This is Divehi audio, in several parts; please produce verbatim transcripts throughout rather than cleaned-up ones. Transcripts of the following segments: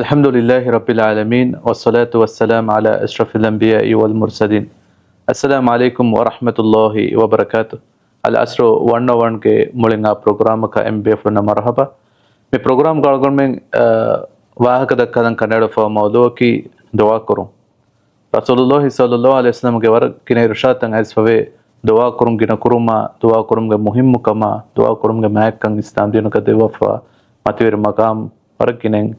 الحمد لله رب العالمين، والصلاة والسلام على أشرف الأنبياء والمرسلين. السلام عليكم ورحمة الله وبركاته. އަލްއަސްރު ވަން އޯ ވަންގެ މުޅިން އާ ޕްރޮގްރާމަކަށް އެންމެ ބޭފުޅުންނަށް މަރުޙަބާ. މި ޕްރޮގްރާމްގަ އަޅުގަނޑުމެން، އަ، ވާހަކަ ދައްކާލަން ކަނޑައެޅިފައިވާ މައުޟޫޢަކީ ދުޢާ ކުރުން. ރަސޫލުﷲ ޞައްލަﷲ ޢަލައިހި ވަސައްލަމްގެ ވަރަށް ގިނަ އިރުޝާދުތައް އައިސްފަވޭ، ދުޢާ ކުރުން ގިނަ ކުރުމާ، ދުޢާ ކުރުމުގެ މުހިއްމުކަމާ، ދުޢާ ކުރުމުގެ މާތްކަން އިސްލާމް ދީނުގަ ދެއްވަފަ މަތިވެރި މަޤާމް ވަރަށް ގިނައިން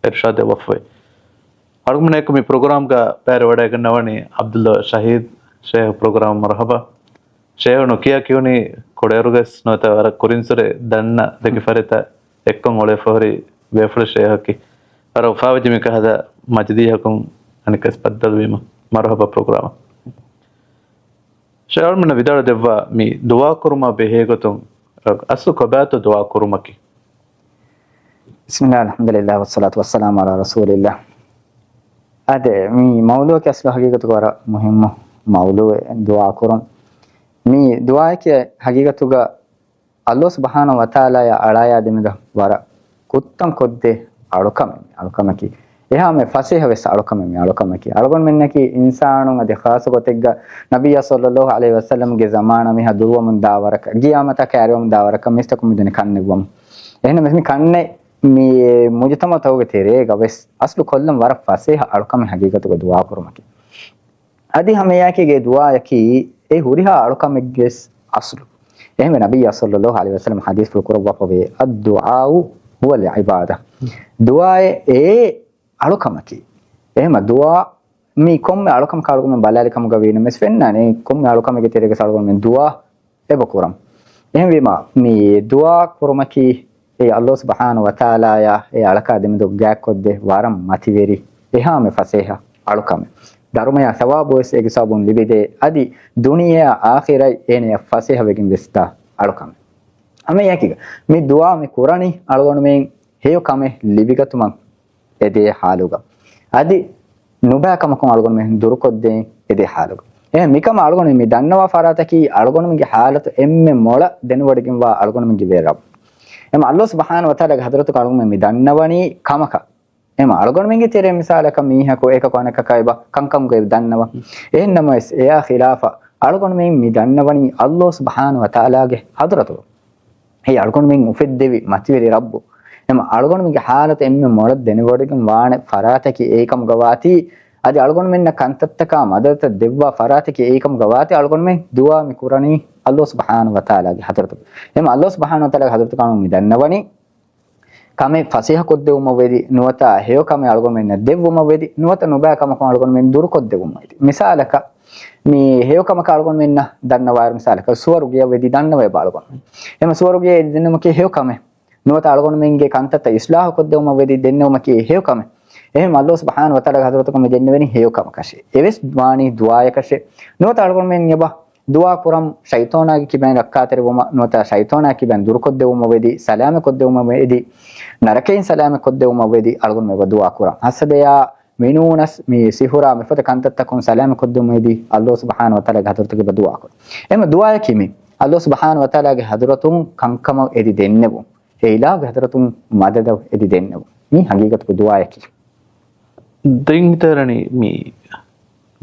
އިރުޝާދު ދެއްވަފަވޭ. އަޅުގަނޑުމެންނާއެކު މި ޕްރޮގްރާމްގަ ބައިވެރިވަޑައިގަންނަވަނީ ޢަބްދުﷲ ޝަހީދު ޝޭޚް. ޕްރޮގްރާމަށް މަރުޙަބާ. ޝޭޚް ނުކިޔާ ކިޔުނީ ކުޑައިރުގަސް ނުވަތަ ވަރަށް ކުރިންސުރެ ދަންނަ ދެކި ފަރިތައް އެއްކޮށް އުޅެފަހުރި ބޭފުޅު ޝޭޚަކީ. ވަރަށް އުފާވެއްޖެ މިކަހަލަ މަޖިލީހަކުން އަނެއްކަސް ބައްދަލުވީމަ. މަރުޙަބާ ޕްރޮގްރާމަށް. ޝޭޚް އަޅުމެންނަށް ވިދާޅު ދެއްވާ މި ދުޢާ ކުރުމާ ބެހޭގޮތުން އަސްލު ކޮބާތޯ ދުޢާ ކުރުމަކީ؟ بسم الله، الحمد لله، والصلاة والسلام على رسول الله. އާދެ، މި މައުޟޫޢަކީ އަސްލު ހަގީގަތުގަ ވަރަށް މުހިއްމު މައުޟޫޢެއް ދުޢާ ކުރުން. މި ދުޢާއަކީ ހަގީގަތުގަ އައްލޯ ސުބްޙާނަހޫ ވަތަޢާލާޔާ އަޅާޔާ ދެމެދު ވަރަށް ކުއްތަން ކޮށްދޭ އަޅުކަމެއް، އަޅުކަމަކީ. އެހާމެ ފަސޭހަ ވެސް އަޅުކަމެއް މި އަޅުކަމަކީ. އަޅުގަނޑުމެންނަކީ އިންސާނުން އަދި ޚާއްޞަ ގޮތެއްގަ ނަބިއްޔާ ޞައްލަﷲ ޢަލައިހި ވަސައްލަމްގެ ޒަމާނާ މިހާ ދުރުވަމުން ދާ ވަރަކަށް، ޤިޔާމަތާ ކައިރިވަމުން ދާ ވަރަކަށް މީސްތަކުން މިދުނި ކަންނެއްވަމުން. އެހެންނަމަވެސް މި ކަންނެއް މި މުޖުތަމަޢުތަކުގެ ތެރޭގަ ވެސް އަސްލު ކޮށްލަން ވަރަށް ފަސޭހަ އަޅުކަމެއް ހަގީގަތުގަ ދުޢާ ކުރުމަކީ. އަދި ހަމައެއާއެކީގައި ދުޢާއަކީ އެ ހުރިހާ އަޅުކަމެއްގެ ވެސް އަސްލު. އެހެންވެ، ނަބިއްޔާ ޞައްލަﷲ ޢަލައިހި ވަސައްލަމް ޙަދީޘްފުޅު ކުރައްވާފަވޭ، "الدعاء هو العبادة." ދުޢާއެއް އެއީ އަޅުކަމަކީ. އެހެންވެ، ދުޢާ މީ ކޮންމެ އަޅުކަމަކާ އަޅުގަނޑުމެން ބަލާލި ކަމުގަ ވީނަމަވެސް ފެންނާނެ ކޮންމެ އަޅުކަމެއްގެ ތެރޭގަ އަޅުގަނޑުމެން ދުޢާ އެބަ ކުރަން. އެހެންވީމަ، މި ދުޢާ ކުރުމަކީ އެ އައްލޯ ސުބްޙާނަހޫ ވަތަޢާލާޔާ އެ އަޅަކާ ދެމެދު ގާތްކޮށްދޭ ވަރަށް މަތިވެރި އެހާމެ ފަސޭހަ އަޅުކަމެއް. ދަރުމަޔާ ސަވާބު ވެސް އޭގެ ސަބަބުން ލިބިދޭ، އަދި ދުނިޔެއާ އާޚިރަތް އޭނަޔަށް ފަސޭހަވެގެން ވެސް ދާ އަޅުކަމެއް. ހަމައެއާއެކީގަ މި ދުޢާ މި ކުރަނީ އަޅުގަނޑުމެން ހެޔޮ ކަމެއް ލިބިގަތުމަށް އެދޭ ޙާލުގަ، އަދި ނުބައި ކަމަކުން އަޅުގަނޑުމެން ދުރުކޮށްދޭން އެދޭ ޙާލުގަ. އެހެން މިކަމަށް އަޅުގަނޑު މި ދަންނަވާ ފަރާތަކީ އަޅުގަނޑުމެންގެ ޙާލަތު އެންމެ މޮޅަށް ދެނެވޮޑިގެންވާ އަޅުގަނޑުމެންގެ ވެރި ރައްބު. އެމަ އައްލޯ ސުބްޙާނަހޫ ވަތަޢާލާގެ ޙަޟްރަތުގަ އަޅުގަނޑުމެން މި ދަންނަވަނީ ކަމަކަށް. އެމަ އަޅުގަނޑުމެންގެ ތެރެއިން މިސާލަކަށް މީހަކު އެކަކު އަނެކަކާ އެބަ ކަންކަމުގައި ދަންނަވަ. އެހެން ނަމަވެސް އެއާ ޚިލާފަށް އަޅުގަނޑުމެން މި ދަންނަވަނީ އައްލޯ ސުބްޙާނަހޫ ވަތަޢާލާގެ ޙަޟްރަތުގަ. އެއީ އަޅުގަނޑުމެން އުފެއްދެވި މަތިވެރި ރައްބު. އެމަ އަޅުގަނޑުމެންގެ ޙާލަތު އެންމެ މޮޅަށް ދެނެވޮޑިގެން ވާނެ ފަރާތަކީ އެއީ ކަމުގަ ވާތީ، އަދި އަޅުގަނޑުމެންނަށް ކަންތައްތަކާ މަދަދުތައް ދެއްވާ ފަރާތަކީ އެއީ ކަމުގަ ވާތީ އަޅުގަނޑުމެން ދުޢާ މި ކުރަނީ އައްލޯ ސުބްޙާނަހޫ ވަތަޢާލާގެ ޙަޟްރަތުގަ. އެމަ އައްލޯ ސުބްޙާނަހޫ ވަތަޢާލާގެ ޙަޟްރަތުގަ އަޅުގަނޑު މި ދަންނަވަނީ، ކަމެއް ފަސޭހަ ކޮށްދެވުމަށް ވެދި ނުވަތަ ހެޔޮ ކަމެއް އަޅުގަނޑުމެންނަށް ދެއްވުމަށް ވެދި ނުވަތަ ނުބައި ކަމަކުން އަޅުގަނޑުމެން ދުރުކޮށްދެވުމަށް ވެދި. މިސާލަކަށް، މި ހެޔޮ ކަމަކަށް އަޅުގަނޑުމެންނަށް ދަންނަވާއިރު މިސާލަކަށް ސުވަރުގެޔަށް ވެދި ދަންނަވައިބަ އަޅުގަނޑުމެން. އެމަ ސުވަރުގެޔަށް ދެންނެވުމަކީ ހެޔޮ ކަމެއް. ނުވަތަ އަޅުގަނޑުމެންގެ ކަންތައްތައް އިޞްލާޙު ކޮށްދެވުމަށް ވެދި ދެންނެވުމަކީ ހެޔޮ ކަމެއް. އެހެން އައްލޯ ސުބްޙާނަހޫ ވަތަޢާލާގެ ޙަޟްރަތުގަ މި ދެންނެވެނީ ހެޔޮ ކަމަކަށޭ. އެވެސް ވާނީ ދުޢާއަކަށޭ. ނުވަތަ އަޅުގަނޑުމެން އެބަ ދުޢާ ކުރަން ޝައިޠާނާގެ ކިބައިން ރައްކާތެރިވުމަށް ނުވަތަ ޝައިޠާނާ ކިބައިން ދުރުކޮށްދެވުމަށް ވެދި، ސަލާމަތް ކޮށްދެވުމަށް ވެދި، ނަރަކައިން ސަލާމަތް ކޮށްދެވުމަށް ވެދި އަޅުގަނޑު އެބަ ދުޢާ ކުރަން. ހަސަދަޔާ، މިނޫނަސް، މި ސިހުރާ، މިފަދަ ކަންތައްތަކުން ސަލާމަތް ކޮށްދެވުމަށް ވެދި އައްލޯ ސުބްޙާނަހޫ ވަތަޢާލާގެ ޙަޟްރަތުގަ އެބަ ދުޢާ ކުރަން. އެމަ ދުޢާއަކީ މި އައްލޯ ސުބްޙާނަހޫ ވަތަޢާލާގެ ޙަޟްރަތުން ކަންކަމަށް އެދި ދެންނެވުން. އެ އިލާހުގެ ޙަޟްރަތުން މަދަދަށް އެދި ދެންނެވުން. މީ ހަގީގަތުގެ ދުޢާއަކީ. ދެން ހިތަށް އަރަނީ މި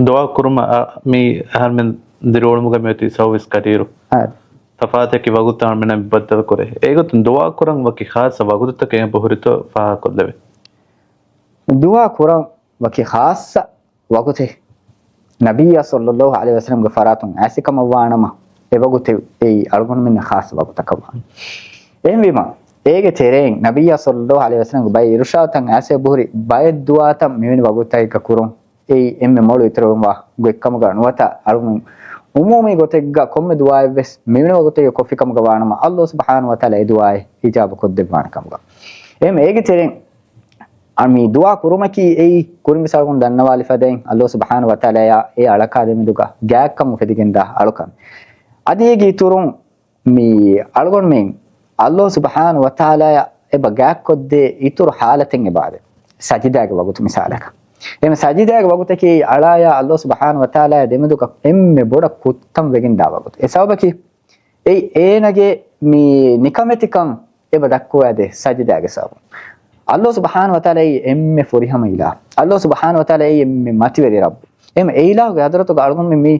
ދުޢާ ކުރުމަށް، އަ، މި އަހަރުމެން ދިރިއުޅުމުގަ މިއޮތީ ސައުވީސް ކަލީރު. އާ. ތަފާތަކީ ވަގުތު އަހަރުމެންނަށް ބައްދަލު ކުރޭ. އެގޮތުން ދުޢާ ކުރަން ވަކި ޚާއްޞަ ވަގުތުތަކެއް އެބަ ހުރިތޯ ފާހަގަކޮށްލެވޭ. ދުޢާ ކުރަން ވަކި ޚާއްޞަ ވަގުތެއް ނަބިއްޔާ ޞައްލަﷲ ޢަލައިހި ވަސައްލަމްގެ ފަރާތުން އައިސި ކަމަށް ވާނަމަ، އެ ވަގުތެއް އެއީ އަޅުގަނޑުމެންނަށް ޚާއްޞަ ވަގުތަކަށް ވާނެ. އެހެންވީމަ، އޭގެ ތެރެއިން ނަބިއްޔާ ޞައްލަﷲ ޢަލައިހި ވަސައްލަމްގެ ބައެއް އިރުޝާދުތައް އައިސް އެބަހުރި ބައެއް ދުޢާތައް މިވެނި ވަގުތުތަކެއްގަ ކުރުން އެއީ އެންމެ މޮޅު އިތުރުވެގެންވާ ގޮތްކަމުގަ ނުވަތަ އަޅުގަނޑު ޢުމޫމީ ގޮތެއްގަ ކޮންމެ ދުޢާއެއްވެސް މިވެނި ވަގުތެއްގަ ކޮށްފި ކަމުގަ ވާނަމަ، އައްލޯ ސުބްޙާނަހޫ ވަތަޢާލާ އެ ދުޢާއެއް އިޖާބަ ކޮށްދެއްވާނެ ކަމުގަ. އެހެން އޭގެ ތެރެއިން އަ، މި ދުޢާ ކުރުމަކީ އެއީ ކުރިން ވެސް އަޅުގަނޑު ދަންނަވާލި ފަދައިން އައްލޯ ސުބްޙާނަހޫ ވަތަޢާލާޔާ އެ އަޅަކާ ދެމެދުގަ ގާތްކަން އުފެދިގެންދާ އަޅުކަން. އަދި އޭގެ އިތުރުން މި އަޅުގަނޑުމެން އައްލޯ ސުބްޙާނަހޫ ވަތަޢާލާޔާ އެބަ ގާތްކޮށްދޭ އިތުރު ޙާލަތެއް އެބައާދޭ. ސަޖިދާގެ ވަގުތު މިސާލަކަށް. އެމަ ސަޖިދާގެ ވަގުތަކީ އަޅާޔާ އައްލޯ ސުބްޙާނަހޫ ވަތަޢާލާޔާ ދެމެދުގަ އެންމެ ބޮޑަށް ކުއްތަން ވެގެންދާ ވަގުތު. އެ ސަބަބަކީ އެއީ އޭނަގެ މި ނިކަމެތިކަން އެބަ ދައްކުވާދޭ ސަޖިދާގެ ސަބަބުން. ﷲ ސުބްޙާނަހޫ ވަތަޢާލާ އެއީ އެންމެ ފުރިހަމަ އިލާހު. ﷲ ސުބްޙާނަހޫ ވަތަޢާލާ އެއީ އެންމެ މަތިވެރި ރައްބު. އެހެން އެ އިލާހުގެ ޙަޟްރަތުގަ އަޅުގަނޑުމެން މި،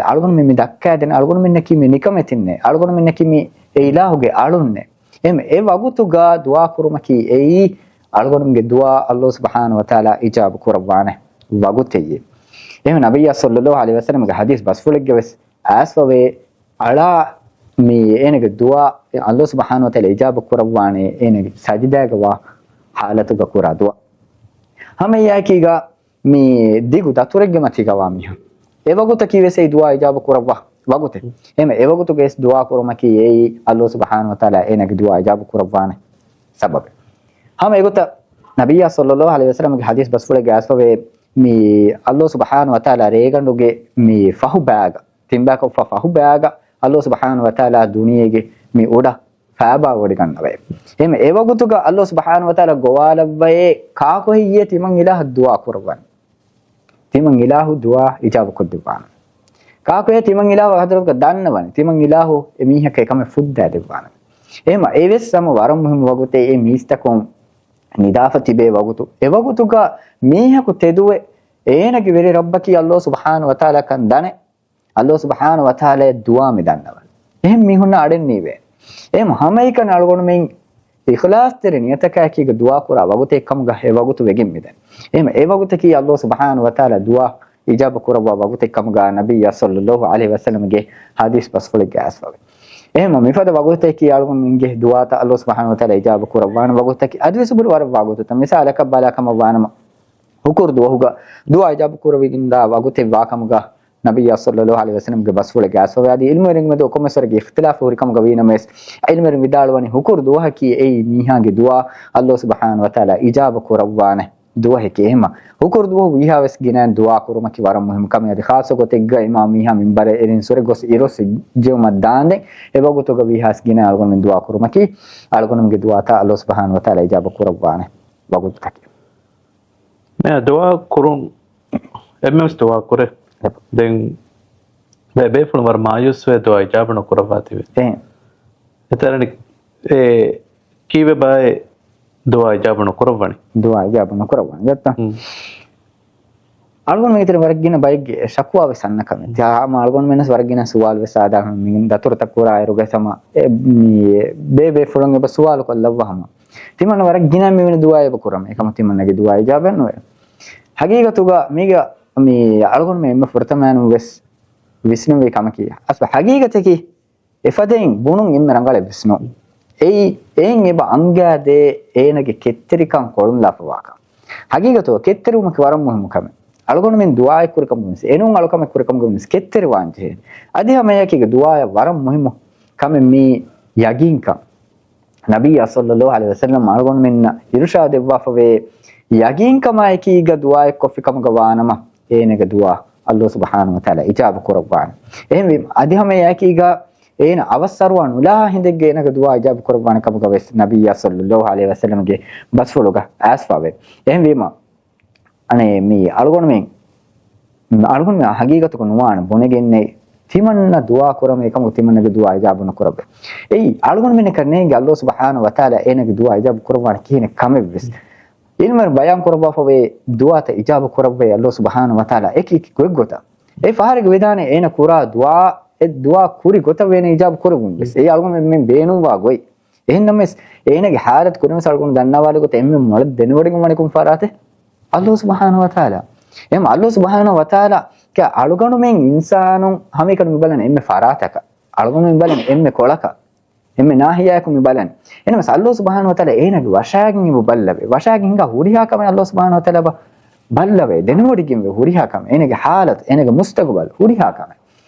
އަޅުގަނޑުމެން މި ދައްކާދޭނެ، އަޅުގަނޑުމެންނަކީ މި ނިކަމެތިންނޭ، އަޅުގަނޑުމެންނަކީ މި އެ އިލާހުގެ އަޅުންނޭ. އެހެން އެ ވަގުތުގަ ދުޢާ ކުރުމަކީ އެއީ އަޅުގަނޑުމެންގެ ދުޢާ ﷲ ސުބްޙާނަހޫ ވަތަޢާލާ އިޖާބަ ކުރައްވާނެ ވަގުތެއް. އެހެން ނަބިއްޔާ ޞައްލައްލާހު ޢަލައިހި ވަސައްލަމްގެ ޙަދީޘް ބަސްފުޅެއްގަ ވެސް އައިސްފަވޭ، އަޅާ މި އޭނަގެ ދުޢާ ﷲ ސުބްޙާނަހޫ ވަތަޢާލާ އިޖާބަ ކުރައްވާނެ އޭނަގެ ސަޖިދާގަ ވާ ޙާލަތުގަ ކުރާ ދުޢާ. ހަމައެއާއެކީގަ މި ދިގު ދަތުރެއްގެ މަތީގަ ވާ މީހުން. އެ ވަގުތަކީ ވެސް އެ ދުޢާ އިޖާބަ ކުރައްވާ ވަގުތެއް. އެހެން އެ ވަގުތުގަ ވެސް ދުޢާ ކުރުމަކީ އެއީ ﷲ ސުބްޙާނަހޫ ވަތަޢާލާ އޭނަގެ ދުޢާ އިޖާބަ ކުރައްވާނެ ސަބަބެއް. ހަމަ އެގޮތަށް ނަބިއްޔާ ޞައްލައްލާހު ޢަލައިހި ވަސައްލަމްގެ ޙަދީޘް ބަސްފުޅެއްގަ އައިސްފަވޭ، މި ﷲ ސުބްޙާނަހޫ ވަތަޢާލާ ރޭގަނޑުގެ މި ފަހު ބައިގަ، ތިން ބަޔަކަށް އުފާ ފަހު ބައިގަ ﷲ ސުބްޙާނަހޫ ވަތަޢާލާ ދުނިޔޭގެ މި އުޑަށް ފައިބާވޮޑިގަންނަވައި. އެހެން އެ ވަގުތުގަ ﷲ ސުބްޙާނަހޫ ވަތަޢާލާ ގޮވާލައްވައޭ، ކާކު ހެއްޔޭ ތިމަން އިލާހަށް ދުޢާ ކުރައްވަނީ؟ ތިމަން އިލާހު ދުޢާ އިޖާބަ ކޮށްދެއްވާނެ. ކާކު ހެއްޔޭ ތިމަން އިލާހު ޙަޟްރަތުގަ ދަންނަވަނީ؟ ތިމަން އިލާހު އެ މީހަކަށް އެކަމެއް ފުއްދާ ދެއްވާނެ. އެހެން އެވެސް ހަމަ ވަރަށް މުހިއްމު ވަގުތެއް އެ މީސްތަކުން ނިދާފަ ތިބޭ ވަގުތު. އެ ވަގުތުގަ މީހަކު ތެދުވެ އޭނަގެ ވެރި ރައްބަކީ ﷲ ސުބްޙާނަހޫ ވަތަޢާލާ ކަން ދަނެ، ﷲ ސުބްޙާނަހޫ ވަތަޢާލާ ދުޢާ މި ދަންނަވަން. އެހެން މީހުންނަށް އަޑެއް ނީވޭ. އެހެން ހަމައެކަނި އަޅުގަނޑުމެން އިޚްލާޞްތެރި ނިޔަތަކާއެކީގަ ދުޢާ ކުރާ ވަގުތެއް ކަމުގަ އެ ވަގުތު ވެގެން މިދަނީ. އެހެން އެ ވަގުތަކީ ﷲ ސުބްޙާނަހޫ ވަތަޢާލާ ދުޢާ އިޖާބަ ކުރައްވާ ވަގުތެއް ކަމުގަ ނަބިއްޔާ ޞައްލައްލާހު ޢަލައިހި ވަސައްލަމްގެ ޙަދީޘް ބަސްފުޅެއްގަ އައިސްފަވޭ. އެހެން މިފަދަ ވަގުތަކީ އަޅުގަނޑުމެންގެ ދުޢާތައް ﷲ ސުބްޙާނަހޫ ވަތަޢާލާ އިޖާބަ ކުރައްވާނެ ވަގުތަކީ. އަދިވެސް ބުރި ވަރަށް ވަގުތުތައް. މިސާލަކަށް ބަލާ ކަމަށް ވާނަމަ، ހުކުރު ދުވަހުގަ ދުޢާ އިޖާބަ ކުރެވިގެންދާ ވަގުތެއް ވާ ކަމުގަ ނަބިއްޔާ ޞައްލައްލާހު ޢަލައިހި ވަސައްލަމްގެ ބަސްފުޅެއްގަ އައިސްފަވޭ. އަދި ޢިލްމުވެރިންގެ މެދު ކޮންމެސް ވަރެއްގެ އިޚްތިލާފު ހުރި ކަމުގަ ވީނަމަވެސް، ޢިލްމުވެރިން ވިދާޅުވަނީ ހުކުރު ދުވަހަކީ އެއީ މީހާގެ ދުޢާ ﷲ ސުބްޙާނަހޫ ވަތަޢާލާ އިޖާބަ ކުރައްވާނެ ދުވަހެކޭ. އެހެންމަ ހުކުރު ދުވަހު ވީހާވެސް ގިނައިން ދުޢާ ކުރުމަކީ ވަރަށް މުހިއްމު ކަމެއް. އަދި ޚާއްޞަ ގޮތެއްގަ އިމާމް މީހާ މިންބަރަށް އެރިން ސުރެ ގޮސް އިރުއްސި ޖެއުމަށް ދާނދެން އެ ވަގުތުގަ ވީހާވެސް ގިނައިން އަޅުގަނޑުމެން ދުޢާ ކުރުމަކީ އަޅުގަނޑުމެންގެ ދުޢާތައް ﷲ ސުބްޙާނަހޫ ވަތަޢާލާ އިޖާބަ ކުރައްވާނެ ވަގުތުތަކެއް. މި ދުޢާ ކުރުން އެންމެވެސް ދުޢާ ކުރޭ. ދެން ބޭ-، ބޭފުޅުން ވަރަށް މާޔޫސްވޭ ދުޢާ އިޖާބަ ނުކުރައްވާތީވެ. އެހެން. އެތަރަނި އެ ކީއްވެ ބާއޭ ދުޢާ އިޖާބަ ނުކުރައްވަނީ؟ ދުޢާ އިޖާބަ ނުކުރައްވަނީ. ދެއްތަ؟ ހުން. އަޅުގަނޑު މީތިރި ވަރަށް ގިނަ ބައެއްގެ ޝަކުވާ ވެސް އަންނަ ކަމެއް. ތި ހަމަ އަޅުގަނޑުމެންނަސް ވަރަށް ގިނަ ސުވާލު ވެސް ސާދާ މި ދަތުރުތައް ކުރާ އިރުގަ ހަމަ އެ މި ބޭބޭފުޅުން އެބަ ސުވާލު ކޮށްލައްވާ ހަމަ. ތިމަންނަ ވަރަށް ގިނަ މިވެނި ދުޢާ އެބަ ކުރަމޭ. އެކަމަ ތިމަންނަގެ ދުޢާ އިޖާބަ ނުވޭ. ހަގީގަތުގަ މީގަ މި އަޅުގަނޑު މި އެންމެ ފުރަތަމައިނު ވެސް ވިސްނުވި ކަމަކީ. އަސް ހަގީގަތަކީ އެފަދައިން ބުނުން އެންމެ ރަނގަޅެއް ވެސް ނޫން. އެއީ، އެއިން އެބަ އަންގާދޭ އޭނަގެ ކެތްތެރިކަން ކޮޅުންލާފަވާކަން. ހަގީގަތުގަ ކެތްތެރިވުމަކީ ވަރަށް މުހިއްމު ކަމެއް. އަޅުގަނޑުމެން ދުޢާއެއް ކުރި ކަމުގަ ވެސް، އެނޫން އަޅުކަމެއް ކުރި ކަމުގަ ވެސް ކެތްތެރިވާން ޖެހޭ. އަދި ހަމައެއާއެކީގަ ދުޢާއަށް ވަރަށް މުހިއްމު ކަމެއް މީ ޔަގީންކަން. ނަބިއްޔާ ޞައްލައްލާހު ޢަލައިހި ވަސައްލަމް އަޅުގަނޑުމެންނަށް އިރުޝާދު ދެއްވާފަވޭ، ޔަގީންކަމާއެކީގަ ދުޢާއެއް ކޮށްފި ކަމުގަ ވާނަމަ، އޭނަގެ ދުޢާ ﷲ ސުބްޙާނަހޫ ވަތަޢާލާ އިޖާބަ ކުރައްވާނެ. އެހެންވީމަ، އަދި ހަމައެއާއެކީގަ އޭނަ އަވަސް އަރުވާ ނުލާ ހިނދެއްގެ އޭނަގެ ދުޢާ އިޖާބަ ކުރައްވާނެ ކަމުގަ ވެސް ނަބިއްޔާ ޞައްލައްލާހު ޢަލައިހި ވަސައްލަމްގެ ބަސްފުޅުގަ އައިސްފަވޭ. އެހެންވީމަ، އަނެއް މި އަޅުގަނޑުމެން، އަޅުގަނޑުމެން ހަގީގަތުގަ ނުވާނެ ބުނެގެންނެއް ތިމަންނަ ދުޢާ ކުރަމޭ ކަމުގަ ތިމަންނަގެ ދުޢާ އިޖާބަ ނުކުރައްވަ. އެއީ އަޅުގަނޑުމެންނަކަށް ނޭނގެ ﷲ ސުބްޙާނަހޫ ވަތަޢާލާ އޭނަގެ ދުޢާ އިޖާބަ ކުރައްވާނެ ކިހިނެއް ކަމެއްވެސް. ޢިލްމުވެރިން ބަޔާން ކުރައްވާފަވޭ ދުޢާތައް އިޖާބަ ކުރައްވައޭ ﷲ ސުބްޙާނަހޫ ވަތަޢާލާ އެކި އެކި ގޮތްގޮތަށް. އެ ފަހަރެއްގަ ވެދާނެ އޭނަ ކުރާ ދުޢާ، އެ ދުޢާ ކުރި ގޮތަށް ވޭނެ އިޖާބަ ކުރެވުން ވެސް. އެއީ އަޅުގަނޑުމެން ބޭނުންވާ ގޮތް. އެހެންނަމަވެސް، އޭނަގެ ޙާލަތު ކުރިންވެސް އަޅުގަނޑު ދަންނަވާލި ގޮތަށް އެންމެ މޮޅަށް ދެނެވޮޑިގެން ވަނީ ކޮން ފަރާތެއް؟ ﷲ ސުބްޙާނަހޫ ވަތަޢާލާ. އެހެން ﷲ ސުބްޙާނަހޫ ވަތަޢާލާ ކަ އަޅުގަނޑުމެން އިންސާނުން ހަމައެކަނި މި ބަލަން އެންމެ ފަރާތަކަށް. އަޅުގަނޑު މި ބަލަން އެންމެ ކޮޅަކަށް. އެންމެ ނާހިޔާއަކުން މި ބަލަން. އެހެންނަމަވެސް ﷲ ސުބްޙާނަހޫ ވަތަޢާލާ އޭނަގެ ވަށާގެން އެބަ ބައްލަވޭ. ވަށާގެން ހިނގާ ހުރިހާ ކަމެއް ﷲ ސުބްޙާނަހޫ ވަތަޢާލާ އެބަ ބައްލަވޭ. ދެނެވޮޑިގެންވޭ ހުރިހާ ކަމެއް. އޭނަގެ ޙާލަތު، އޭނަގެ މުސްތަގުބަލު، ހުރިހާ ކަމެއް.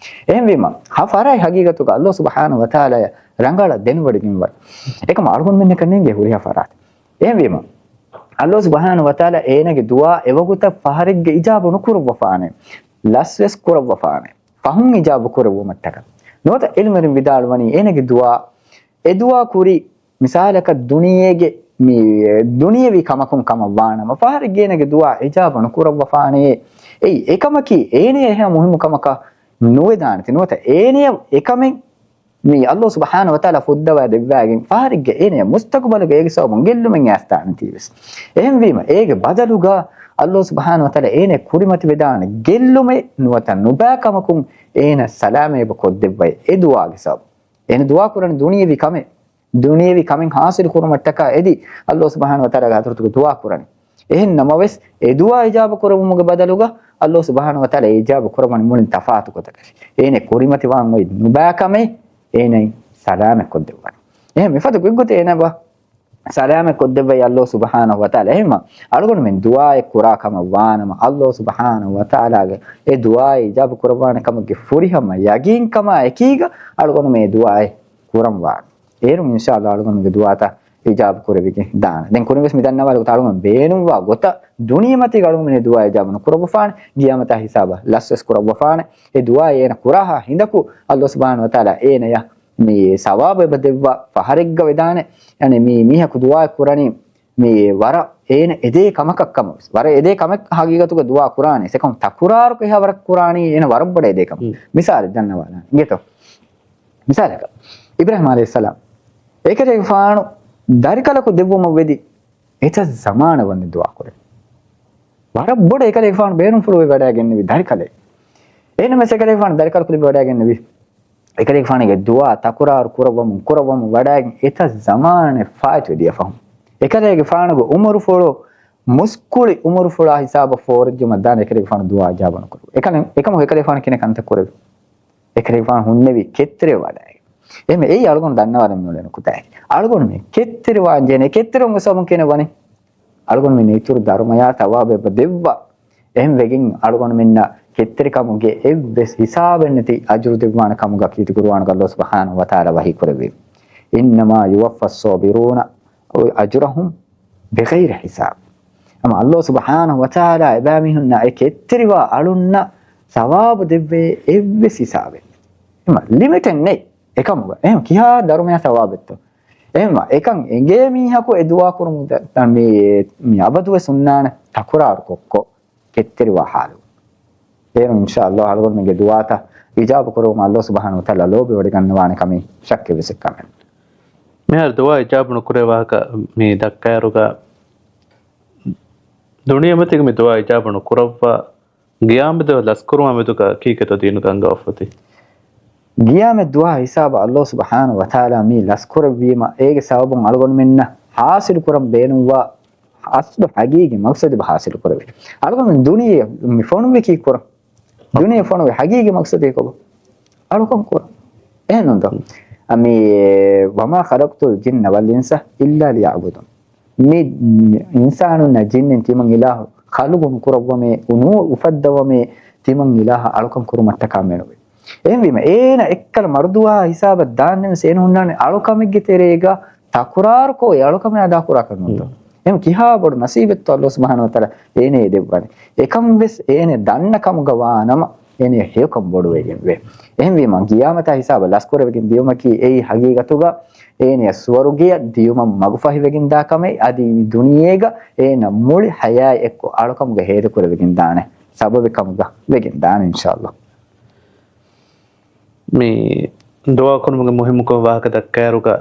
އެހެންވީމަ، ހަ ފަރާތް ހަގީގަތުގަ ﷲ ސުބްޙާނަހޫ ވަތަޢާލާ ރަނގަޅަށް ދެނެވޮޑިގެންވަން. އެކަމަ އަޅުގަނޑުމެންނަކަށް ނޭނގޭ ހުރިހާ ފަރާތެއް. އެހެންވީމަ، ﷲ ސުބްޙާނަހޫ ވަތަޢާލާ އޭނަގެ ދުޢާ އެވަގުތަށް ފަހަރެއްގަ އިޖާބަ ނުކުރައްވަފާނެ. ލަސްވެސް ކުރައްވަފާނެ. ފަހުން އިޖާބަ ކުރެއްވުމަށްޓަކަ. ނުވަތަ ޢިލްމުވެރިން ވިދާޅުވަނީ އޭނަގެ ދުޢާ، އެ ދުޢާ ކުރި މިސާލަކަށް ދުނިޔޭގެ މި ދުނިޔެވީ ކަމަކުން ކަމަށް ވާނަމަ، ފަހަރެއްގަ އޭނަގެ ދުޢާ އިޖާބަ ނުކުރައްވަފާނެޔޭ. އެއީ އެކަމަކީ އޭނަޔަށް އެހާ މުހިއްމު ކަމަކަށް ނުވެދާނެތީ. ނުވަތަ އޭނަޔަށް އެކަމެއް މި ﷲ ސުބްޙާނަހޫ ވަތަޢާލާ ފުއްދަވާ ދެއްވާގެން ފަހަރެއްގަ އޭނަޔަށް މުސްތަޤުބަލުގަ އޭގެ ސަބަބުން ގެއްލުމެއް އައިސްދާނެތީވެސް. އެހެންވީމަ އޭގެ ބަދަލުގަ ﷲ ސުބްޙާނަހޫ ވަތަޢާލާ އޭނަ ކުރިމަތިވެދާނެ ގެއްލުމެއް ނުވަތަ ނުބައިކަމަކުން އޭނަ ސަލާމަތް އެބަ ކޮށްދެއްވައި އެ ދުޢާގެ ސަބަބުން. އޭނަ ދުޢާ ކުރަނީ ދުނިޔެވީ ކަމެއް. ދުނިޔެވީ ކަމެއް ހާސިލު ކުރުމަށްޓަކާ އެދި ﷲ ސުބްޙާނަހޫ ވަތަޢާލާގެ ޙަޟްރަތުގަ ދުޢާ ކުރަނީ. އެހެން ނަމަވެސް، އެ ދުޢާ އިޖާބަ ކުރެވުމުގެ ބަދަލުގަ ﷲ ސުބްޙާނަހޫ ވަތަޢާލާ އެ އިޖާބަ ކުރައްވަނީ މުޅިން ތަފާތު ގޮތަކަށް. އޭނަ ކުރިމަތިވާން އޮތް ނުބައިކަމެއް އޭނަ ސަލާމަތް ކޮށްދެއްވަނީ. އެހެން މިފަދަ ގޮތްގޮތެއް އޭނަ ބަ ސަލާމަތް ކޮށްދެއްވައި ﷲ ސުބްޙާނަހޫ ވަތަޢާލާ. އެހެންމަ އަޅުގަނޑުމެން ދުޢާއެއް ކުރާ ކަމަށް ވާނަމަ، ﷲ ސުބްޙާނަހޫ ވަތަޢާލާގެ އެ ދުޢާއެއް އިޖާބަ ކުރައްވާނެ ކަމުގެ ފުރިހަމަ ޔަގީންކަމާ އެކީގަ އަޅުގަނޑުމެން އެ ދުޢާއެއް ކުރަން ވާނެ. އޭރުން އިންޝާﷲ އަޅުގަނޑުގެ ދުޢާތައް އިޖާބަ ކުރެވިގެން ދާނެ. ދެން ކުރިން ވެސް މި ދަންނަވާލި ގޮތަށް އަޅުގަނޑު ބޭނުންވާ ގޮތަށް ދުނިޔެމަތީގަ އަޅުގަނޑުމެން އެ ދުޢާ އިޖާބަ ނުކުރައްވަފާނެ، ގިޔާމަތާ ހިސާބަށް ލަސްވެސް ކުރައްވަފާނެ. އެ ދުޢާ އޭނަ ކުރާހާ ހިނދަކު ﷲ ސުބްޙާނަހޫ ވަތަޢާލާ އޭނަޔަށް މި ސަވާބު އެބަ ދެއްވާ ފަހަރެއްގަ ވެދާނެ. ޔަޢުނީ މި މީހަކު ދުޢާ ކުރަނީ މި ވަރަށް އޭނަ އެދޭ ކަމަކަށް ކަމަށް ވެސް. ވަރަށް އެދޭ ކަމެއް ހަގީގަތުގަ ދުޢާ ކުރާނެ. އެކަމު ތަކުރާރުކޮށް އެހާ ވަރަށް ކުރާނީ އޭނަ ވަރަށް ބޮޑަށް އެދޭ ކަމަށް. މިސާލެއް ދަންނަވާލާނެ. އިނގޭތޯ؟ މިސާލަކަށް، އިބްރާހީމް ޢަލައިހިއްސަލާމް އެކަލޭގެފާނު ދަރިކަލަކު ދެއްވުމަށް ވެދި އެތައް ޒަމާނަށް ވަންދެން ދުޢާ ކުރޭ. ވަރަށް ބޮޑަށް އެކަލޭގެފާނު ބޭނުންފުޅުވެ ވަޑައިގެންނެވި ދަރިކަލެއް. އޭނަ މެސް އެކަލޭގެފާނު ދަރިކަލަކު ލިބި ވަޑައިގެންނެވި. އެކަލޭގެފާނުގެ ދުޢާ ތަކުރާރު ކުރައްވަމުން ކުރައްވަމުން ވަޑައިގެން އެތައް ޒަމާނެއް ފާއިތުވެ ދިޔަފަހުން، އެކަލޭގެފާނުގެ އުމުރުފުޅު މުސްކުޅި އުމުރުފުޅާ ހިސާބަށް ފޯރުއްޖުމަށް ދާން އެކަލޭގެފާނު ދުޢާ އިޖާބަ ނުކުރެވި. އެކަނި، އެކަމަކު އެކަލޭގެފާނު ކިހިނެއް ކަންތައް ކުރެވި؟ އެކަލޭގެފާނު ހުންނެވި ކެތްތެރޭ ވަޑައި. އެހެން އެއީ އަޅުގަނޑު ދަންނަވާލަން މިއުޅެން ކުތާއެކެ. އަޅުގަނޑުމެން ކެތްތެރިވާން ޖެހޭނެ. ކެތްތެރިވުމުގެ ސަބަބުން ކިހިނެއް ވަނީ؟ އަޅުގަނޑުމެން އިތުރު ދަރުމަޔާ ތަވާބެއް ދެއްވާ. އެހެން ވެގެން އަޅުގަނޑުމެންނަށް ކެތްތެރިކަމުގެ އެއްވެސް ހިސާބެއް ނެތި އަޖުރު ދެއްވާނެ ކަމުގަ ކީރިތި ޤުރުއާނުގަ ﷲ ސުބްޙާނަހޫ ވަތަޢާލާ ވަޙީ ކުރެއްވި. إنما يوفى الصابرون أجرهم بغير حساب. އަމަ ﷲ ސުބްޙާނަހޫ ވަތަޢާލާ އެބައިމީހުންނަށް އެ ކެތްތެރިވާ އަޅުންނަށް ސަވާބު ދެއްވޭ އެއްވެސް ހިސާބެއް ނެތް. އެމަ ލިމިޓެއް ނެތް. އެކަމުގަ އެހެން ކިހާ ދަރުމަޔާ ސަވާބެއްތޯ؟ އެހެންވާ އެކަން އެނގޭ މީހަކު އެ ދުޢާ ކުރުމުގެ މި، މި އަބަދުވެސް ހުންނާނެ ތަކުރާރު ކޮށްކޮށް ކެތްތެރިވާ ޙާލު. އޭރު އިންޝާﷲ އަޅުގަނޑުމެންގެ ދުޢާތައް އިޖާބަ ކުރުމަށް ﷲ ސުބްޙާނަހޫ ވަތަޢާލާ ލޯބި ވޮޑިގަންނަވާނެ ކަމީ ޝައްކެއް ވެސް ކަމެއް. މިހާރު ދުޢާ އިޖާބަ ނުކުރޭ ވާހަކަ މި ދައްކާއިރުގަ ދުނިޔެމަތީގަ މި ދުޢާ އިޖާބަ ނުކުރައްވާ ގިޔާމަތް ދުވަހު ލަސްކުރުމާ މެދުގަ ކީކޭތޯ ދީނުގަ އަންގަވާފަ އޮތީ؟ ގިޔާމަތް ދުވަހާ ހިސާބަށް ﷲ ސުބްޙާނަހޫ ވަތަޢާލާ މި ލަސްކުރެއްވީމަ، އޭގެ ސަބަބުން އަޅުގަނޑުމެންނަށް ޙާޞިލު ކުރަން ބޭނުންވާ އަސްލު ޙަޤީޤީ މަޤްޞަދެއް ޙާޞިލު ކުރެވޭ. އަޅުގަނޑުމެން ދުނިޔެ މި ފޮނުއްވީ ކީއްކުރަން؟ ދުނިޔެ ފޮނުވި ޙަޤީޤީ މަޤްޞަދެއް ކޮބާ؟ އަޅުކަން ކުރަން. އެހެން ނޫންތޯ؟ އަ، މި، وما خلقت الجن والإنس إلا ليعبدون. މި އިންސާނުންނާ ޖިންނިން ތިމަން އިލާހު ޚަލްޤު ނުކުރައްވަމޭ، ނު އުފައްދަވަމޭ، ތިމަން އިލާހަށް އަޅުކަން ކުރުމަށްޓަކާ މެނުވޭ. އެހެންވީމަ، އޭނަ އެއްކަލަ މަރުދުވާ ހިސާބަށް ދާންނެވެސް އޭނަ ހުންނާނެ އަޅުކަމެއްގެ ތެރޭގަ ތަކުރާރުކޮށް އެ އަޅުކަމެއް އަދާކުރާކަށް ނޫންތޯ؟ އެހެން ކިހާ ބޮޑު ނަސީބެއްތޯ ﷲ ސުބްޙާނަހޫ ވަތަޢާލާ އޭނަޔަށް ދެއްވަނީ. އެކަން ވެސް އޭނަ ދަންނަ ކަމުގަ ވާނަމަ، އޭނަ ހެޔޮކަން ބޮޑުވެގެން ވޭ. އެހެންވީމަ، ގިޔާމަތާ ހިސާބަށް ލަސްކުރެވިގެން ދިޔުމަކީ އެއީ ހަގީގަތުގަ އޭނަޔަށް ސުވަރުގެއަށް ދިޔުމަށް މަގުފަހިވެގެންދާ ކަމެއް، އަދި މި ދުނިޔޭގަ އޭނަ މުޅި ޙަޔާތް އެއްކޮށް އަޅުކަމުގަ ހޭދަކުރެވިގެން ދާނެ ސަބަބެއް ކަމުގަ ވެގެން ދާނެ އިންޝާﷲ. މި ދުޢާ ކުރުމުގެ މުހިއްމުކަން ވާހަކަ ދައްކާއިރުގަ،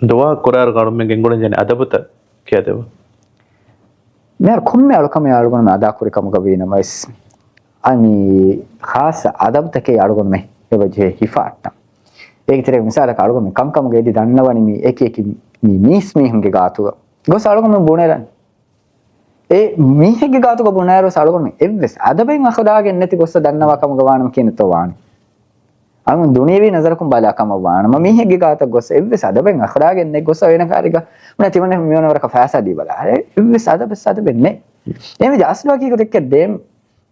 ދުޢާ ކުރާއިރު އަޅުމެން ގެންގުޅެން ޖެހޭނެ އަދަބުތައް ކިޔަދެވުން. މިހާރު ކޮންމެ އަޅުކަމެއް އަޅުގަނޑުމެން އަދާކުރި ކަމުގަ ވީނަމަވެސް، އަނި ޚާއްޞަ އަދަބުތަކެއް އަޅުގަނޑުމެން އެބަ ޖެހޭ ހިފާއްޓަން. އޭގެ ތެރޭގަ މިސާލަކަށް އަޅުގަނޑުމެން ކަންކަމުގަ އެދި ދަންނަވަނީ މި އެކި އެކި މި މީސްމީހުންގެ ގާތުގަ ގޮސް އަޅުގަނޑުމެން ބުނެލަން. އެ މީހެއްގެ ގާތުގަ ބުނާއިރު އަޅުގަނޑުމެން އެއްވެސް އަދަބެއް އަޚުލާގެއް ނެތި ގޮއްސަ ދަންނަވާ ކަމުގަ ވާނަމަ ކިހިނެއްތޯ ވާނީ؟ އަޅުގަނޑު ދުނިޔެވީ ނަޒަރަކުން ބަލާ ކަމަށް ވާނަމަ، މީހެއްގެ ގާތަށް ގޮއްސަ އެއްވެސް އަދަބެއް އަޚުލާގެއް ނެތް ގޮއްސަ އޭނަ ކާރިގަ ބުނެ ތިމަން މިއޮންނަ ވަރަކަށް ފައިސާ ދީބަލަ. އަރެ، އެއްވެސް އަދަބެއް ސަދަބެއް ނެތް. އެހެންވެ އަސްލު ހަގީގަތެއް ދޭން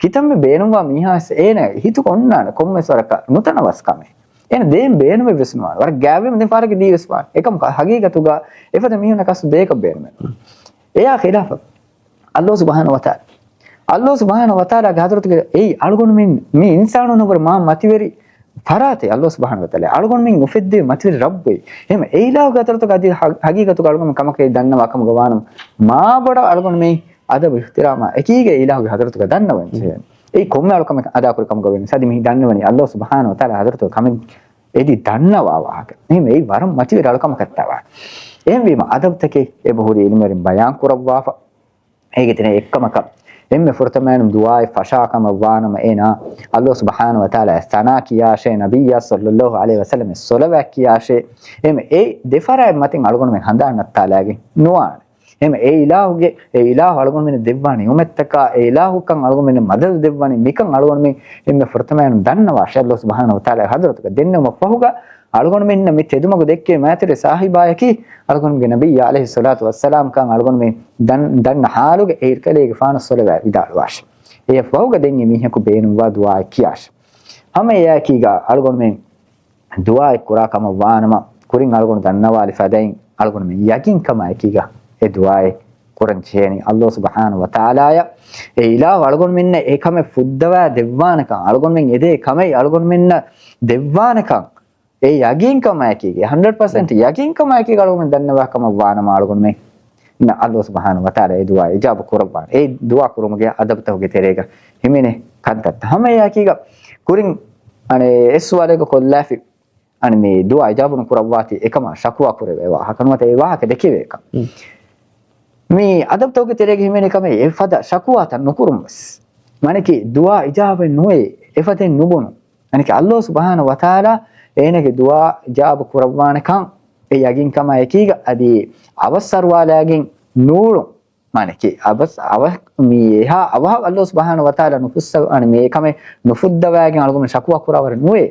ކިތަންމެ ބޭނުންވާ މީހާ ވެސް އޭނަ ހިތުގަ އޮންނާނެ ކޮންމެސް ވަރަކަށް ނުތަނަވަސް ކަމެއް. އޭނަ ދޭން ބޭނުމެއް ވެސް ނުވާނެ. ވަރަށް ގާތްވީމަ ދެން ފަހަރަކީ ދީވެސް ވާނެ. އެކަމަކު ހަގީގަތުގަ އެފަދަ މީހުންނަކަސް ދޭކަށް ބޭނުމެއް ނުވާނެ. އެޔާ ޚިލާފަށް ﷲ ސުބްޙާނަހޫ ވަތަޢާލާ، ﷲ ސުބްޙާނަހޫ ވަތަޢާލާގެ ޙަޟްރަތުގަ އެއީ އަޅުގަނޑުމެން މި އިންސާނުންނަށްވުރެ މާ މަތިވެރި ފަރާތެއް. ﷲ ސުބްޙާނަހޫ ވަތަޢާލާ އަޅުގަނޑުމެން އުފެއްދެވި މަތިވެރި ރައްބުއެއް. އެހެން އެ އިލާހުގެ ޙަޟްރަތުގަ އަދި ޙަ-، ޙަގީގަތުގަ އަޅުގަނޑުމެން ކަމަކަށް ދަންނަވާ ކަމުގަ ވާނަމަ، މާ ބޮޑަށް އަޅުގަނޑުމެން އަދަބު އިޙްތިރާމާ އެކީގަ އިލާހުގެ ޙަޟްރަތުގަ ދަންނަވަން ޖެހޭނެ. އެއީ ކޮންމެ އަޅުކަމެއް އަދާކުރި ކަމުގަ ވެން ސަދި މި ދަންނަވަނީ ﷲ ސުބްޙާނަހޫ ވަތަޢާލާ ޙަޟްރަތުގަ ކަމެއް އެދި ދަންނަވާ ވާހަކަ. އެހެން އެއީ ވަރަށް މަތިވެރި އަޅުކަމަކަށް ވާނެ. އެހެންވީމަ، އަދަބުތަކެއް އެބަހުރި އިލްމުވެރިން ބަޔާން ކުރައްވާފަ. އޭގެ ތެރޭ އެއްކަމަކަށް، އެންމެ ފުރަތަމައިން ދުޢާއެއް ފަށާ ކަމަށް ވާނަމަ، އޭނާ ﷲ ސުބްޙާނަހޫ ވަތަޢާލާ އަށް ސަނާ ކިޔާށޭ، ނަބިއްޔާ ޞައްލައްލާހު ޢަލައިހި ވަސައްލަމަށް ޞަލަވާތް ކިޔާށޭ. އެހެން އެ ދެފަރާތް މަތިން އަޅުގަނޑުމެން ހަނދާން ނައްތާލާގެން ނުވާނެ. އެހެން އެ އިލާހުގެ، އެ އިލާހު އަޅުގަނޑުމެންނަށް ދެއްވާ ނިޢުމަތްތަކާ، އެ އިލާހުކަން އަޅުގަނޑުމެންނަށް މަދަދު ދެއްވަނީ މިކަން އަޅުގަނޑުމެން އެންމެ ފުރަތަމައިން ދަންނަވާށޭ، ﷲ ސުބްޙާނަހޫ ވަތަޢާލާގެ ޙަޟްރަތުގަ ދެންނެވުމަށް ފަހުގަ، އަޅުގަނޑުމެންނަށް މި ތެދުމަގު ދެއްކޭ މާތިވެރި ސާހިބާޔަކީ އަޅުގަނޑުގެ ނަބިއްޔާ ޢަލައިހިއްޞަލާތު ވައްސަލާމް ކަން އަޅުގަނޑުމެން ދަން-، ދަންނަ ޙާލުގަ އެ އެކަލޭގެފާނަށް ޞަލަވާތް ވިދާޅުވާށޭ. އެއަށް ފަހުގަ ދެން އެ މީހަކު ބޭނުންވާ ދުޢާއެއް ކިޔާށޭ. ހަމަ އެއާއެކީގަ އަޅުގަނޑުމެން ދުޢާއެއް ކުރާ ކަމަށް ވާނަމަ، ކުރިން އަޅުގަނޑު ދަންނަވާލި ފަދައިން އަޅުގަނޑުމެން ޔަގީންކަމާއެކީގަ އެ ދުޢާއެއް ކުރަން ޖެހޭނީ. ﷲ ސުބްޙާނަހޫ ވަތަޢާލާޔަށް އެ އިލާހު އަޅުގަނޑުމެންނަށް އެ ކަމެއް ފުއްދަވާ ދެއްވާނެކަން، އަޅުގަނޑުމެން އެދޭ ކަމެއް އަޅުގަނޑުމެންނަށް ދެއްވާނެކަން، އެ ޔަގީންކަމާއެކީގަ، ހަންޑްރެޑް ޕަސެންޓް ޔަގީންކަމާއެކީގަ އަޅުގަނޑުމެން ދަންނަވާ ކަމަށް ވާނަމަ، އަޅުގަނޑުމެން ﷲ ސުބްޙާނަހޫ ވަތަޢާލާ އެ ދުޢާ އިޖާބަ ކުރައްވާނެ. އެ ދުޢާ ކުރުމުގެ އަދަބުތަކުގެ ތެރޭގަ ހިމެނޭ ކަންތައްތައް. ހަމަ އެއާއެކީގަ ކުރިން އަނެއް އެއް ސުވާލެއްގަ ކޮށްލާފި، އަނެއް މި ދުޢާ އިޖާބަ ނުކުރައްވާތީ އެކަމާ ޝަކުވާ ކުރެވޭ ވާހަކަ ނުވަތަ އެ ވާހަކަ ދެކެވޭކަން. މި އަދަބުތަކުގެ ތެރޭގަ ހިމެނޭ ކަމެއް އެފަދަ ޝަކުވާތައް ނުކުރުން ވެސް. މާނައަކީ ދުޢާ އިޖާބަ ނުވޭ، އެފަދައިން ނުބުނުން. އަނެކެ ﷲ ސުބްޙާނަހޫ ވަތަޢާލާ އޭނަގެ ދުޢާ އިޖާބަ ކުރައްވާނެކަން އެ ޔަގީންކަމާ އެކީގަ އަދި އަވަސް ސަރުވާލާގެން ނޫޅުން. މާނައަކީ އަވަސް، އަވަ-، މި އެހާ އަވަހަށް ﷲ ސުބްޙާނަހޫ ވަތަޢާލާ ނުފުއްސަ-، އަނެ މި އެކަމެއް ނުފުއްދަވާގެން އަޅުގަނޑު ޝަކުވާ ކުރާވަރެއް ނުވޭ.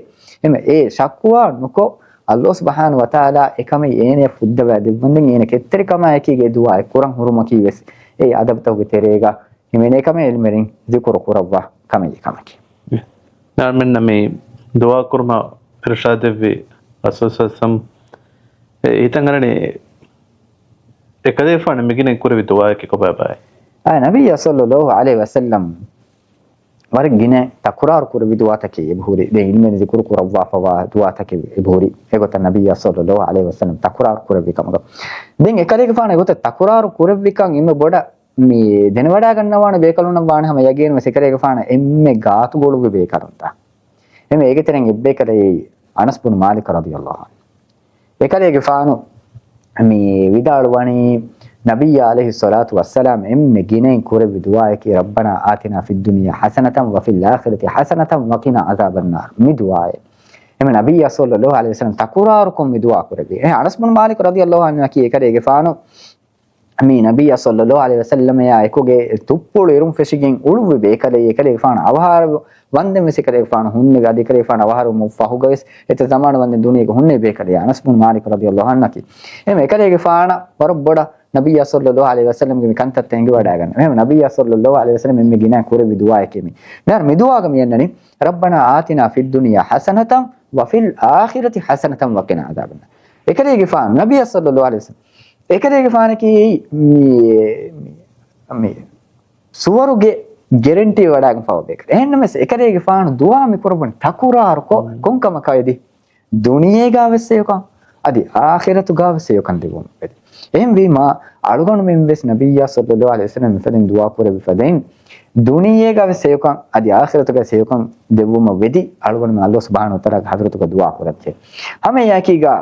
އެމެ އެ ޝަކުވާ ނުކޮށް، ﷲ ސުބްޙާނަހޫ ވަތަޢާލާ އެކަމެއް އޭނަޔަށް ފުއްދަވާ ދެއްވަންދެން އޭނަ ކެތްތެރިކަމާއެކީގެ ދުޢާއެއް ކުރަން ހުރުމަކީ ވެސް އެ އަދަބުތަކުގެ ތެރޭގަ ހިމެނޭ ކަމެއް އިލްމުވެރިން ޒިކުރު ކުރައްވާ ކަމެއް ކަމަކީ. އަޅުމެންނަށް މި ދުޢާ ކުރުމަށް އިރުޝާދެއްވި ރަސޫލު ޞައްލަﷲު ޢަލައިހި ވަސައްލަމް، އެ އިތަން އަރަނީ އެކަލޭގެފާނު މިގިނައިން ކުރެއްވި ދުޢާއަކީ ކޮބާބާއޭ؟ އާ، ނަބިއްޔާ ޞައްލަﷲު ޢަލައިހި ވަސައްލަމް ވަރަށް ގިނަ ތަކުރާރު ކުރެއްވި ދުޢާތަކެއް އެބަހުރި. ދެން އިލްމުވެރިން ޒިކުރު ކުރައްވާފަވާ ދުޢާތަކެއް އެބަހުރި. އެގޮތަށް ނަބިއްޔާ ޞައްލަﷲު ޢަލައިހި ވަސައްލަމް ތަކުރާރު ކުރެއްވި ކަމުގަ. ދެން އެކަލޭގެފާނު އެގޮތަށް ތަކުރާރު ކުރެއްވިކަން އެންމެ ބޮޑަށް މި ދެނެވަޑައިގަންނަވާނެ ބޭކަލުންނަށް ވާނެ ހަމަ ޔަގީން ވެސް އެކަލޭގެފާނަށް އެންމެ ގާތުގަ އުޅުއްވި ބޭކަލުންތައް. އެމެ އޭގެ ތެރެއިން އެއްބޭކަލެއް އަނަސް ބުނު މާލިކް ރަޟިޔަﷲު ޢަންހު. އެކަލޭގެފާނު މި ވިދާޅުވަނީ، ނަބިއްޔާ ޢަލައިހިއްޞަލާތު ވައްސަލާމް އެންމެ ގިނައިން ކުރެއްވި ދުޢާއަކީ، "ربنا آتنا في الدنيا حسنة وفي الآخرة حسنة وقنا عذاب النار." މި ދުޢާއެއް. އެމެ ނަބިއްޔާ ޞައްލަﷲު ޢަލައިހި ވަސައްލަމް ތަކުރާރުކޮށް މި ދުޢާ ކުރެއްވި. އެ އަނަސް ބުނު މާލިކް ރަޟިޔަﷲު ޢަންހު އަކީ އެކަލޭގެފާނު މި ނަބިއްޔާ ޞައްލަﷲު ޢަލައިހި ވަސައްލަމައާ އެކުގެ ތުއްޕުޅު އިރުން ފެށިގެން އުޅުއްވި ބޭކަލެއް. އެކަލޭގެފާނު އަވަހާރަ ވަންދެން ވެސް އެކަލޭގެފާނު ހުންނެވި. އަދި އެކަލޭގެފާނު އަވަހާރަވުމުގެ ފަހުގަ ވެސް އެތައް ޒަމާނު ވަންދެން ދުނިޔޭގަ ހުންނެވި ބޭކަލެއް އަނަސް ބުނު މާލިކް ރަޟިޔަﷲު ޢަންހު އަކީ. އެހެން އެކަލޭގެފާނަށް ވަރަށް ބޮޑަށް ނަބިއްޔާ ޞައްލަﷲު ޢަލައިހި ވަސައްލަމްގެ މި ކަންތައްތައް އެނގިވަޑައިގަންނަވާ. އެހެން ނަބިއްޔާ ޞައްލަﷲު ޢަލައިހި ވަސައްލަމް އެންމެ ގިނަ ކުރެއްވި ދުޢާއެކޭ މި. މިހާރު މި ދުޢާގަ މި އަންނަނީ، "ربنا آتنا في الدنيا حسنة وفي الآخرة حسنة وقنا عذاب النار." އެކަލޭގެފާނު ނަބިއްޔާ ޞައްލަﷲު ޢަލައިހި ވަސައްލަމް އެކަލޭގެފާނަކީ މި، މި، މި ސުވަރުގެ ގެރެންޓީ ވަޑައިގެންފަވާ ބޭކަލެއް. އެހެންނަމަވެސް އެކަލޭގެފާނު ދުޢާ މި ކުރައްވަނީ ތަކުރާރުކޮށް، ކޮންކަމަކަށް އެދި؟ ދުނިޔޭގަ ވެސް ހެޔޮކަން، އަދި އާޚިރަތުގަ ވެސް ހެޔޮކަން ދެއްވުމަށް ވެދި. އެހެންވީމަ، އަޅުގަނޑުމެން ވެސް ނަބިއްޔާ ޞައްލަﷲު ޢަލައިހި ވަސައްލަމް މިފަދައިން ދުޢާ ކުރެއްވި ފަދައިން، ދުނިޔޭގަ ވެސް ހެޔޮކަން، އަދި އާޚިރަތުގަ ވެސް ހެޔޮކަން ދެއްވުމަށް ވެދި، އަޅުގަނޑުމެން ﷲ ސުބްޙާނަހޫ ވަތަޢާލާގެ ޙަޟްރަތުގަ ދުޢާ ކުރަންޖެހޭ. ހަމައެއާއެކީގަ،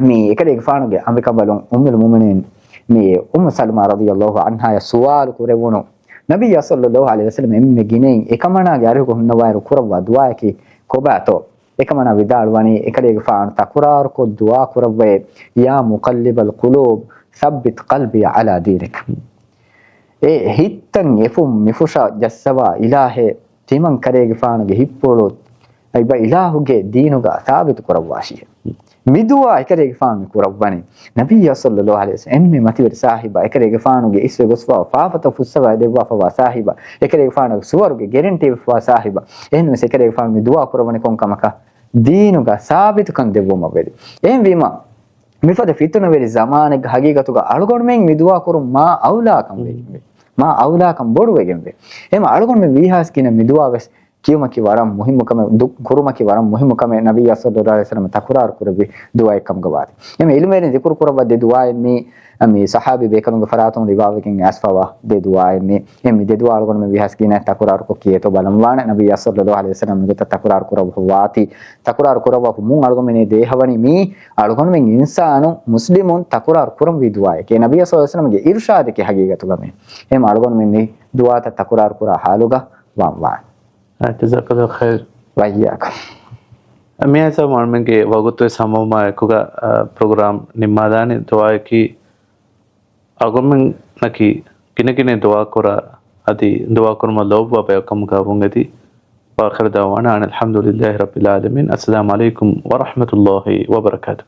މި އެކަލޭގެފާނުގެ އަނބިކަނބަލުން އުއްމުލް މުއުމިނީން މި އުއްމު ސަލްމާ ރަޟިޔަﷲު ޢަންހާޔަށް ސުވާލު ކުރެވުނު، ނަބިއްޔާ ޞައްލަﷲު ޢަލައިހި ވަސައްލަމް އެންމެ ގިނައިން އެކަމަނާގެ އަރިހުގަ ހުންނަވާއިރު ކުރައްވާ ދުޢާއަކީ ކޮބާތޯ؟ އެކަމަނާ ވިދާޅުވަނީ، އެކަލޭގެފާނު ތަކުރާރުކޮށް ދުޢާ ކުރައްވައޭ، "يا مقلب القلوب ثبت قلبي على دينك." އެ ހިތްތައް އެފުށް މިފުށަށް ޖައްސަވާ އިލާހޭ، ތިމަން ކަލޭގެފާނުގެ ހިތްޕުޅު އެބަ އިލާހުގެ ދީނުގަ ސާބިތު ކުރައްވާށި. މި ދުޢާ އެކަލޭގެފާނު މި ކުރައްވަނީ. ނަބިއްޔާ ޞައްލަﷲު ޢަލައިހި ވަސައްލަމް އެންމެ މަތިވެރި ސާހިބާ، އެކަލޭގެފާނުގެ އިސްވެ ގޮސްފަވާ ފާފަތައް ފުއްސަވާ ދެއްވާފަވާ ސާހިބާ، އެކަލޭގެފާނުގެ ސުވަރުގެ ގެރެންޓީ ވެފަވާ ސާހިބާ. އެހެންވެސް އެކަލޭގެފާނު މި ދުޢާ ކުރައްވަނީ ކޮން ކަމަކަށް؟ ދީނުގަ ސާބިތުކަން ދެއްވުމަށް ވެދި. އެހެންވީމަ، މިފަދަ ފިތުނަވެރި ޒަމާނެއްގަ ހަގީގަތުގަ އަޅުގަނޑުމެން މި ދުޢާ ކުރުން މާ އައުލާކަން ވެގެންވޭ. މާ އައުލާކަން ބޮޑުވެގެންވޭ. އެހެން އަޅުގަނޑުމެން ވީހާވެސް ގިނަ މި ދުޢާ ވެސް ކިޔުމަކީ ވަރަށް މުހިއްމު ކަމެއް، ދު-، ކުރުމަކީ ވަރަށް މުހިއްމު ކަމެއް ނަބިއްޔާ ޞައްލަﷲު ޢަލައިހި ވަސައްލަމް ތަކުރާރު ކުރެއްވި ދުޢާއެއް ކަމުގަ ވާތީ. އެމެ އިލްމުވެރިން ޒިކުރު ކުރައްވާ ދެ ދުޢާއެއް މީ، މި ޞަޙާބީ ބޭކަލުންގެ ފަރާތުން ރިވާވެގެން އައިސްފަވާ ދެ ދުޢާއެއް މި. އެ މި ދެ ދުޢާ އަޅުގަނޑުމެން ވީހާވެސް ގިނަ ތަކުރާރުކޮށް ކިޔޭތޯ ބަލަން ވާނެ. ނަބިއްޔާ ޞައްލައްލާހު ޢަލައިހި ވަސައްލަމް މިގޮތަށް ތަކުރާރު ކުރައްވަފަ ވާތީ، ތަކުރާރު ކުރައްވާފަ ވުމުން އަޅުގަނޑުމެން އެ ދޭހަވަނީ މީ އަޅުގަނޑުމެން އިންސާނު މުސްލިމުން ތަކުރާރު ކުރަންވީ ދުޢާއެކޭ. ނަބިއްޔާ ޞައްލައްލާހު ޢަލައިހި ވަސައްލަމްގެ އިރުޝާދެކޭ ހަގީގަތުގަ މީ. އެހެން އަޅުގަނޑުމެން މި ދުޢާތައް ތަކުރާރު ކުރާ ޙާލުގަ ވާން ވާނެ. އާ، ޖަޒާކަﷲ ޚައިރް. ވައިޔާކުމް. މި ހިސާބުން އަޅުމެންގެ ވަގުތުވެސް ހަމަވުމާ އެކުގަ، އާ، ޕްރޮގްރާމް ނިންމާލާނެ. ދުޢާއަކީ އަޅުގަނޑުމެންނަކީ ގިނަގިނައިން ދުޢާކުރާ، އަދި ދުޢާކުރުމަށް ލޯބިވާ ބަޔަކު ކަމުގަ ވުން އެދި. وآخر دعوانا أن الحمد لله رب العالمين. السلام عليكم ورحمة الله وبركاته.